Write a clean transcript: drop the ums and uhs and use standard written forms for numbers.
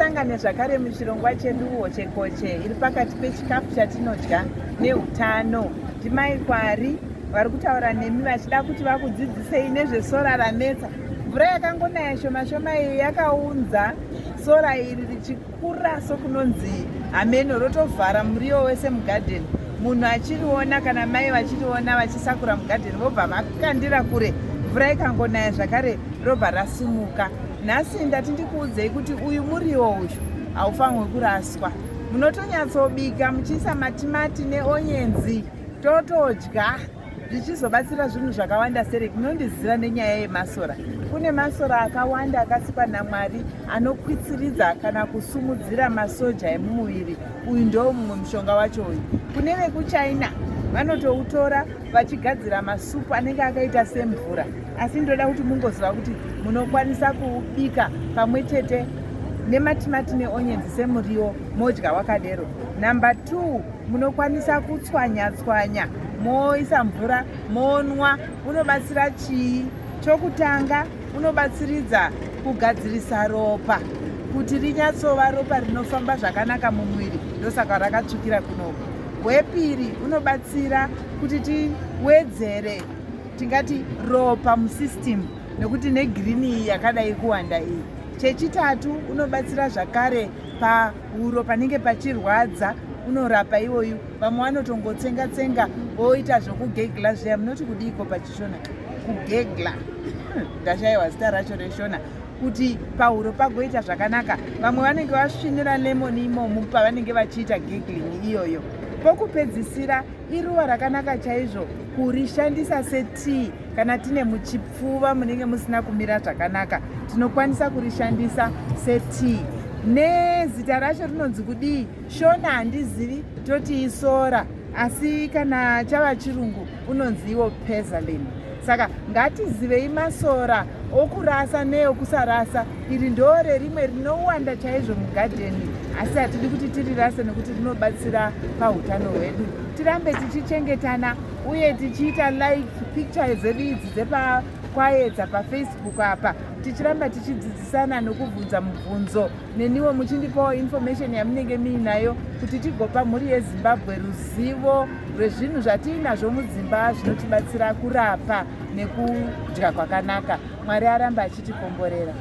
Tisangane zvakare muchirongwa chedu Hochekoche iri pakati pechikafu chatinodya neutano. Ndimai Kwari vari kutaura nemi vachida kuti vakudzidzisei nezvesora ranetsa. Mvura yakangonaya shoma shoma iyi yakaunza sora iri richikura sokunonzi hameno rotovhara muriwo wese mugadheni. Munhu achiriona kana mai vachiriona vachisakura mugadheni vobva vakandira kure. Mvura ikangonaya zvakare robva rasumuka. Nhasi ndati ndikuudzei kuti uyu muriwo uyu haufanirwi kuraswa. Munotonyatsobika muchiisa matimati neonyenzi totodya zvichizobatsira zvinhu zvakawanda sereki. Munondiziva nenyaya yemasora. Kune masora akawanda akasikwa naMwari anokwitsiridza kana kusumudzira masoja emumuviri. Uyu ndo mumwe mushonga wacho uyu. Kune vekuChina vanotoutora vachigadzira masupu anenge akaita semvura, asi ndoda kuti mungoziva kuti munokwanisa kuubika pamwe chete nematimati neonyenzi semuriwo modya wakadero. Number 2, munokwanisa kutswanya tswanya moisa mvura monwa. Unobatsira chii? Chokutanga, unobatsiridza kugadzirisa ropa kuti rinyatsova ropa rinofamba zvakanaka mumuviri, ndosaka rakatsvukira kunoku. Hwepiri, unobatsira kuti tiwedzere tingati ropa musystem nekuti negirini iyi yakadai kuwanda iyi. Chechitatu, unobatsira zvakare pahuro panenge pachirwadza, unorapa iwoyu. Vamwe vanotongotsenga tsenga voita zvokugegla zviya, munoti kudiiko pachishona? Kugegla, ndashaiwa zita racho reshona, kuti pahuro pagoita zvakanaka. Vamwe vanenge vasvinira lemon imomo pavanenge vachiita giggling iyoyo. Pokupedzisira, iruva rakanaka chaizvo kurishandisa setii kana tine muchipfuva munenge musina kumira zvakanaka, tinokwanisa kurishandisa setii. Nezita racho rinonzi kudii? Shona handizivi, toti isora, asi kana chava chirungu unonzi iwo pezalin. Saka ngatizivei masora okurasa neokusarasa. Iri ndo rerimwe rinowanda chaizvo mugadheni, asi hatidi kuti tirirase nekuti rinobatsira pautano hwedu. Tirambe tichichengetana uye tichiita like picture dzedu idzi dzepaKwayedza paFacebook apa, tichiramba tichidzidzisana nokubvunza mubvunzo, neniwo muchindipawo information yamunenge muinayo kuti tigopa mhuri yeZimbabwe ruzivo rwezvinhu zvatiinazvo mudzimba zvinotibatsira kurapa nekudya kwakanaka. Mwari arambe achitikomborera.